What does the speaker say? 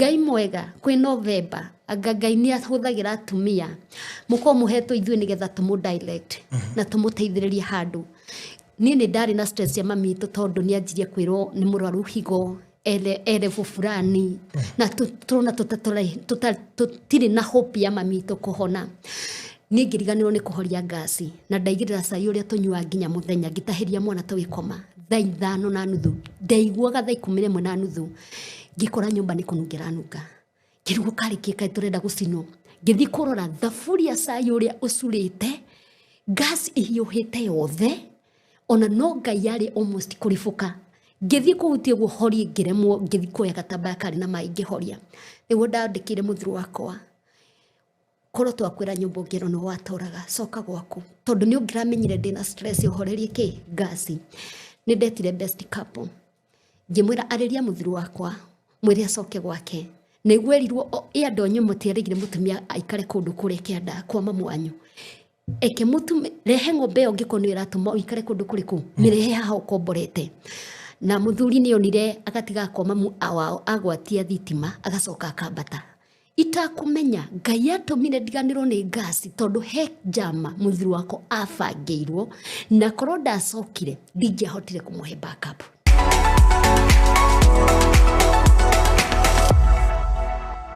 Ngai mwega kwĩ November anga Ngai nĩ ahũthagĩra atumia mũkorwo mũhetwo ithuĩ nĩgetha tũmũ direct na tũmũteithĩrĩrie handũ. Niĩ nĩ ndarĩ na stress ya mami witũ tondũ nĩ anjirie kwĩrwo nĩ mũrwaru higo ere level fulani na tũrona tũtirĩ na hope ya mami witũ kũhona. Niĩ ngĩriganĩrwo nĩ kũhoria ngasi na ndaigĩrĩra cai ũrĩa tũnyuaga nginya mũthenya, ngĩtahĩria mwana tũgĩkoma thaa 5:30, ndaiguaga thaa 11:30 ngĩkora nyũmba nĩ kũnunga ĩranunga, ngĩrigwo karĩ kĩ kaĩ tũrenda gũcinwo. Ngĩthiĩ kũrora thaburia cai ũrĩa ũcurĩte, gas ĩhiũhĩte yothe, ona no Ngai yarĩ almost kũribũka. Ngĩthiĩ kũhutia ũguo horie ngĩremwo, ngĩthiĩ kuoya gatambaya karĩ na maĩ ngĩhoria. Nĩguo ndandĩkĩire mũthuri wakwa, korwo twakwĩra nyũmba ũngĩerwo nĩ watũraga, coka gwaku. Tondũ nĩ ũngĩramenyire ndĩna stress ũhorerie kĩ? Ngasi. Nĩ ndetire best couple. Ngĩmwĩra arĩria mũthuri wakwa, mwĩre acoke gwake. Nĩguo erirwo ĩ andũ anyu mũtiarĩgire mũtumia aikare kũndũ kũrĩa kĩanda kwa mamu wanyu. Eke mũtumia, rehe ng'ombe ĩyo ũngĩkorwo nĩyo ĩratũma ũikare kũndũ kũrĩkũ, mĩrehe haha ũkomborete. Na mũthuri nĩ onire agatiga kwa mamu wao agwatia thitima agacoka akambata. Itakũmenya Ngai atũmire ndiganĩrwo nĩ ngasi tondũ he njama mũthuri wakwa abangĩirwo na korwo ndacokire ndingĩahotire kũmũhe backup.